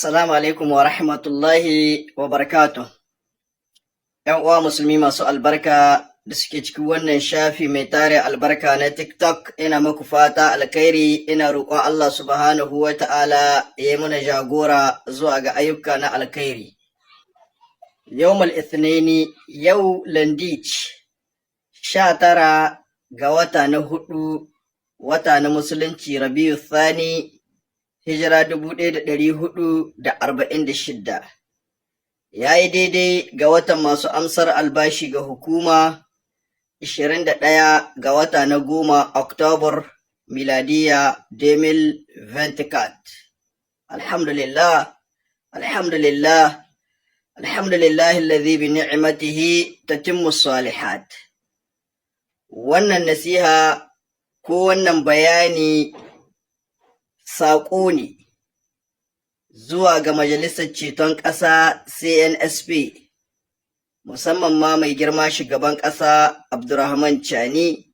Assalamu alaikum wa rahmatullahi wa barakatuh. ‘Yan uwa Musulmi masu albarka da suke cikin wannan shafi mai tare albarka na TikTok, ina muku fata alkhairi, ina roƙon Allah subhanahu wa ta'ala ya yi mana jagora zuwa ga ayyuka na alkhairi. Yawmal Ithnaini, yau lundi 19 ga wata na hudu, wata na Musulunci, Rabiu Thani, hijira 1446. Ya yi daidai ga watan masu amsar albashi ga hukuma, 21 ga wata na 10, Oktobar, miladiya 2024. Alhamdulillah, alhamdulillah, alhamdulillah alladhi bi ni'matihi tatimmu salihat. Wannan nasiha ko wannan bayani saƙo ne zuwa ga Majalisar Ceton Ƙasa CNSP, musamman ma mai girma shugaban ƙasa Abdurrahman Chani.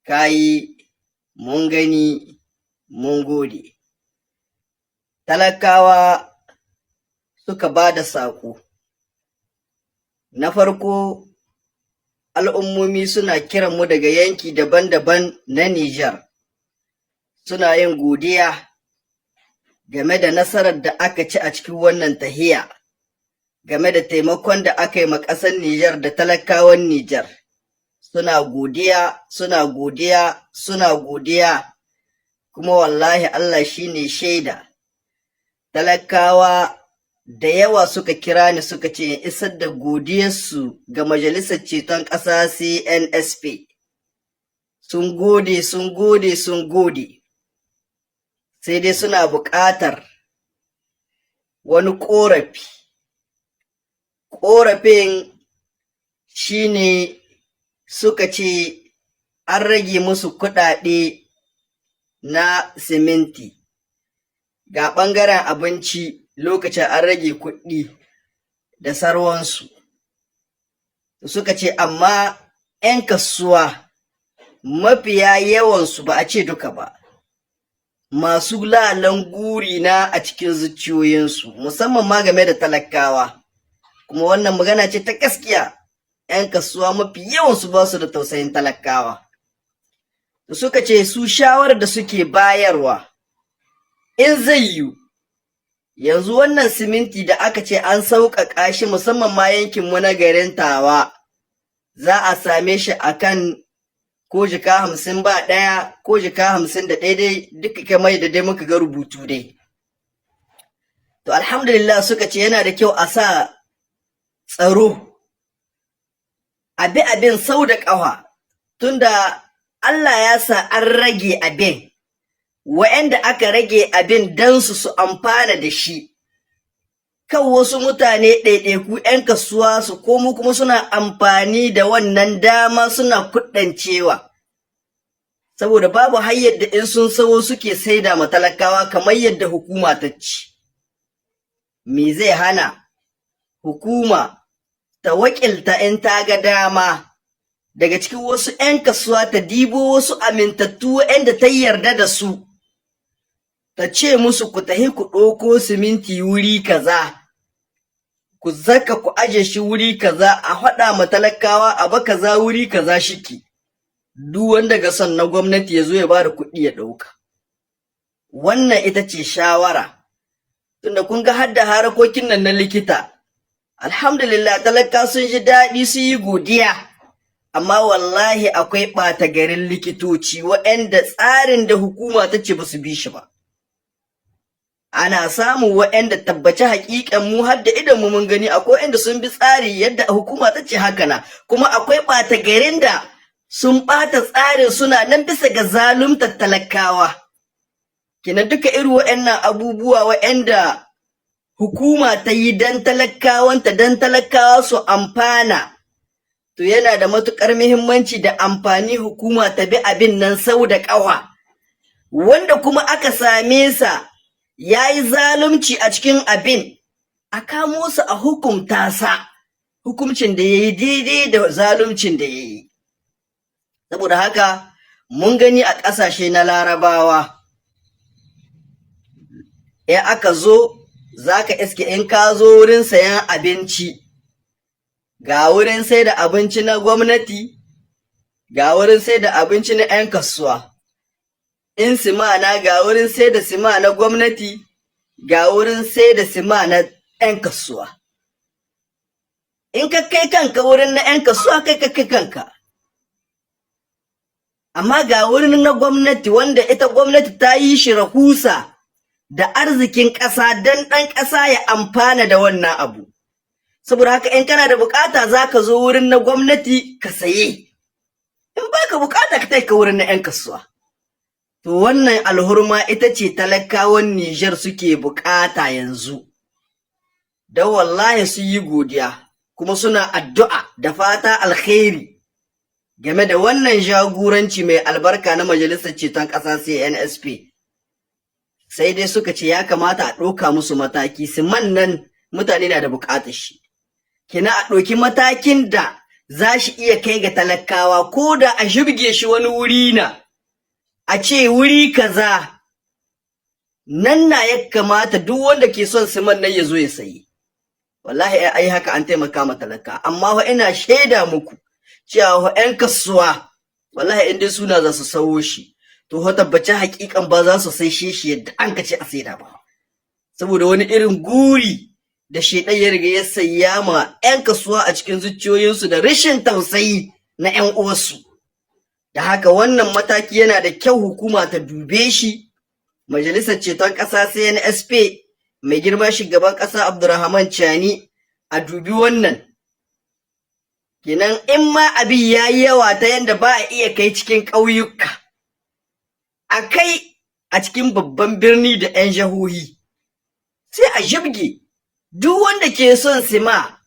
Kayi, mun gani, mun gode. Talakawa suka ba da saƙo. Na farko, al'ummomi suna kiran mu daga yanki daban-daban na Nijar, suna yin godiya game da nasarar da aka ci a cikin wannan tahiya, game da taimakon da aka yi ma ƙasar Nijar da talakawan Nijar. Suna godiya, suna godiya, suna godiya, kuma wallahi Allah shi ne shaida. Talakawa da yawa suka kira ni suka ce in isar da godiyarsu ga Majalisar Ceton Ƙasa CNSP. Sun gode, sun gode, sun gode. Sai dai suna buƙatar wani ƙorafi. Ƙorafin shi ne suka ce an rage musu kuɗaɗe na siminti, ga ɓangaren abinci lokacin an rage kuɗi da sauransu. Suka ce amma 'yan kasuwa mafiya yawansu, ba a ce duka ba, masu lalan guri na a cikin zuciyoyinsu, musamman ma game da talakawa. Kuma wannan magana ce ta gaskiya, 'yan kasuwa mafi yawansu ba su da tausayin talakawa. Suka ce su shawarar da suke bayarwa, in zai yiwu, yanzu wannan siminti da aka ce an sauƙaƙa shi, musamman ma yankinmu na garin Tawa, za a same shi akan ko jika 51 ko jika 51 dai, duka kamar da dai muka ga rubutu dai. To alhamdulillah, suka ce yana da kyau a sa tsaro, a bi abin sau da ƙafa, tunda Allah ya sa an rage abin, wa'anda aka rage abin dan su su amfana da shi. Kan wasu mutane ɗaiɗaiku 'yan kasuwa su komo kuma suna amfani da wannan dama suna kuɗancewa. Saboda babu hanyar da in sun sawo suke saida ma talakawa kamar yadda hukuma ta ci. Me zai hana hukuma ta wakilta, in ta ga dama, daga cikin wasu 'yan kasuwa ta dibo wasu amintattu waɗanda ta yarda da su, ta ce musu ku tahi ku ɗauko siminti wuri kaza, ku zaka ku aje shi wuri kaza, a faɗa ma talakawa abu kaza wuri kaza shike, duk wanda ga son na gwamnati ya zo ya bada kuɗi ya ɗauka? Wannan ita ce shawara, tunda kun ga har da harakokin nan na likita, alhamdulillah, talaka sun ji daɗi, su yi godiya, amma wallahi akwai ɓata garin likitoci waɗanda tsarin da hukuma ta ce ba su bi shi ba. Ana samun waɗanda tabbaci haƙiƙan mu har da idan mu mun gani, akwai waɗanda sun bi tsari yadda hukuma ta ce haka na, kuma akwai ɓata garin da sun ɓata tsarin, suna nan bisa ga zaluntar talakawa. Kina duka irin waɗannan abubuwa waɗanda hukuma ta yi don talakawanta, don talakawa su amfana, to yana da matuƙar muhimmanci da amfani hukuma ta bi abin nan sau da ƙafa. Wanda kuma aka same sa ya yi zalunci a cikin abin, a kamo su a hukumta sa hukuncin da ya yi daidai da zaluncin da ya yi. Saboda haka mun gani a ƙasashe na Larabawa. In aka zo, za ka iske in ka zo wurin sayan abinci, ga wurin sai da abinci na gwamnati, ga wurin sai da abinci na 'yan kasuwa. In sima na, ga wurin sai da sima na gwamnati, ga wurin sai da sima na 'yan kasuwa. In ka kai kanka wurin na 'yan kasuwa, kai ka kai kanka. Amma ga wurin na gwamnati, wanda ita gwamnati ta yi shi rahusa da arzikin ƙasa don ɗan ƙasa ya amfana da wannan abu. Saboda haka, in kana da bukata, za ka zo wurin na gwamnati ka saye. In baka bukata, ka ka wurin na 'yan kasuwa. To, wannan alhurma ita ce talakawan Nijar suke bukata yanzu. Don wallahi su yi godiya kuma suna addu'a da fata alkhairi game da wannan jagoranci mai albarka na Majalisar Ceton Ƙasa CNSP. Sai dai suka ce ya kamata a ɗauka musu mataki, siman nan mutane na da buƙatar shi. Kina a ɗauki matakin da za shi iya kai ga talakawa, ko da a shirge shi wani wuri na, a ce wuri kaza nan na ya kamata duk wanda ke son siman nan ya zo ya sayi. Wallahi ai haka an taimaka ma talaka. Amma fa ina shaida muku cewa fa 'yan kasuwa, wallahi in dai suna za su sawo shi, to fa tabbaci hakikan ba za su sai shi yadda an ka ce a saida ba, saboda wani irin guri da shedan ya riga ya saya ma 'yan kasuwa a cikin zuciyoyinsu da rashin tausayi na 'yan uwarsu. Da haka, wannan mataki yana da kyau hukuma ta dube shi, Majalisar Ceton Ƙasa CNSP, mai girma shugaban ƙasa Abdurrahman Chani, a dubi wannan. Kenan in ma abin ya yi yawa ta yadda ba a iya kai cikin ƙauyuka, a kai a cikin babban birni da 'yan jahohi, sai a jibge duk wanda ke son sima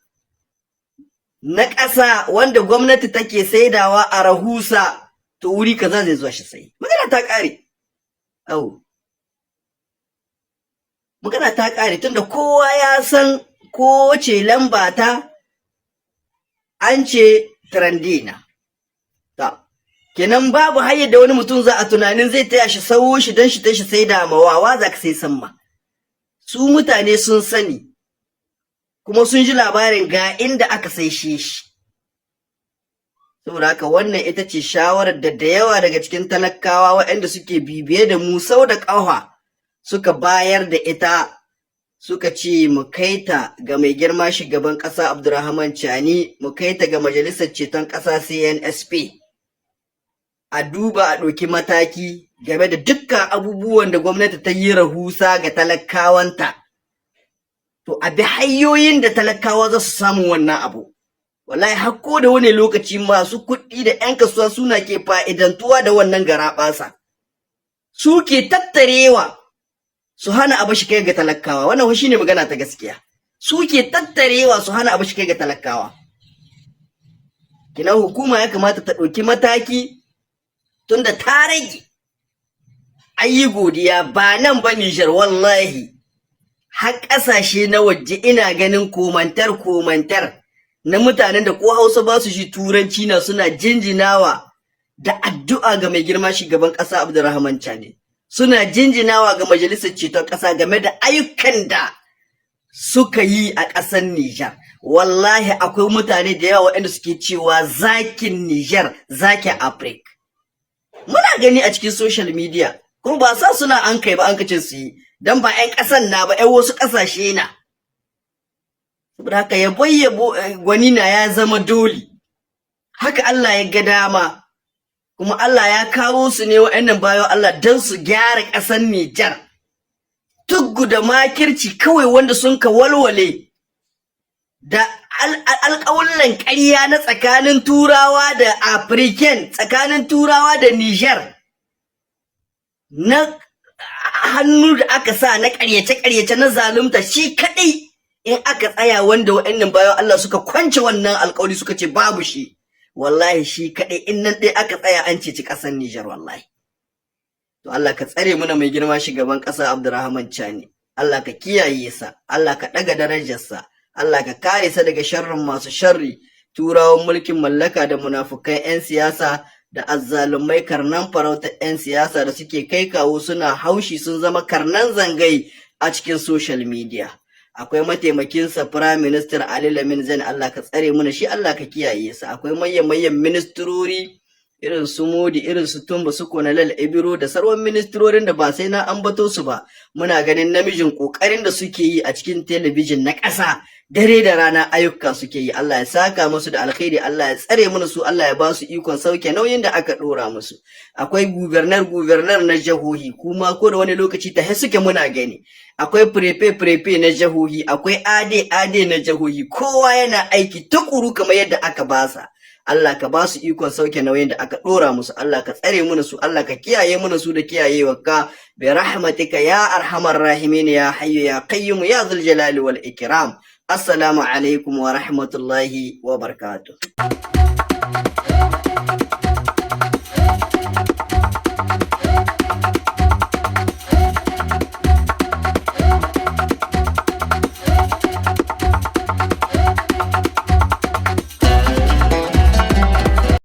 na ƙasa wanda gwamnati take saidawa a rahusa, to wuri kaza zai zuwa shi sai. Magana ta ƙare. Au, magana ta ƙare, tunda kowa ya san ko ce lamba ta an ce trente-deux na ta. Kenan babu hanyar da wani mutum za a tunanin zai taya shi sawo shi don shi tashi sai da mawawa za ka sai samma. Su mutane sun sani kuma sun ji labarin ga inda aka saishe shi. Saboda haka, wannan ita ce shawarar da da yawa daga cikin talakawa waɗanda suke bibiye da mu sau da ƙafa suka bayar da ita, suka ce mu kai ta ga mai girma shugaban ƙasa Abdurrahman Chani, mu kai ta ga Majalisar Ceton Ƙasa CNSP, a duba a ɗauki mataki game da dukkan abubuwan da gwamnati ta yi rahusa ga talakawanta, to a bi hanyoyin da talakawa za su samu wannan abu. Wallahi har ko da wani lokaci masu kuɗi da 'yan kasuwa suna ke fa'idantuwa da wannan garaɓasa, su ke tattarewa su hana abu shi kai ga talakawa. Wannan shine magana ta gaskiya. Su ke tattarewa su hana abu shi kai ga talakawa. Kina hukuma ya kamata ta ɗauki mataki tunda ta rage. Ayi godiya ba nan ba Nijar, wallahi har ƙasashe na waje ina ganin commentaire commentaire na mutanen da ko Hausa ba su shi, Turanci na, suna jinjinawa da addu'a ga mai girma shugaban ƙasa Abdulrahman Chani, suna jinjinawa ga Majalisar Ceton Ƙasa game da ayyukan da suka yi a ƙasar Nijar. Wallahi akwai mutane da yawa waɗanda suke cewa zakin Nijar, zakin Afirka. Muna gani a cikin social media, kuma ba sa suna an kai ba, an kace su yi, don ba 'yan ƙasan na ba, 'yan wasu ƙasashe na. Saboda haka, yabo yabo gwani na ya zama dole. Haka Allah ya ga dama, kuma Allah ya kawo su ne wa'annan bayan Allah don su gyara ƙasar Nijar. Tuggu da makirci kawai wanda sun ka walwale da alƙawullan ƙarya na tsakanin Turawa da African, tsakanin Turawa da Nijar, na hannu da aka sa na ƙaryace-ƙaryace na zalunta shi kaɗai, in aka tsaya wanda wa'annan bayan Allah suka kwance wannan alƙawari suka ce babu shi, wallahi shi kaɗai in nan ɗaya aka tsaya, an ceci ƙasar Nijar wallahi. To, Allah ka tsare muna mai girma shugaban ƙasa Abdurrahman Chani. Allah ka kiyaye sa, Allah ka ɗaga darajarsa, Allah ka kare sa daga sharrin masu sharri, Turawan mulkin mallaka da munafukan 'yan siyasa da azzalumai karnan farautar 'yan siyasa da suke kai kawo suna haushi, sun zama karnan zangai. a cikin social media. Akwai mataimakinsa, Prime Minister Ali Lamin Zan, Allah ka tsare mana shi, Allah ka kiyaye sa. Akwai manyan ministrori irin su Modi, irin su Tumba, su Konalal Ibiro da sauran ministrorin da ba sai na ambato su ba. Muna ganin namijin kokarin da suke yi a cikin talabijin na ƙasa, dare da rana ayyuka suke yi. Allah ya saka musu da alkhairi, Allah ya tsare mana su, Allah ya ba su ikon sauke nauyin da aka dora musu. Akwai gubernar gubernar na jihohi, kuma ko da wani lokaci ta suke muna gani. Akwai préfet préfet na jihohi, akwai AD AD na jihohi, kowa yana aiki tukuru kamar yadda aka basa. Allah ka ba su ikon sauke nauyin da aka ɗora musu. Allah ka tsare mana su, Allah ka kiyaye mana su da kiyayewarka, bi rahmatika ya arhamar rahimin, ya hayyu ya qayyum, ya dhul jalali wal ikram. Assalamu alaikum wa rahmatullahi wa barakatuh.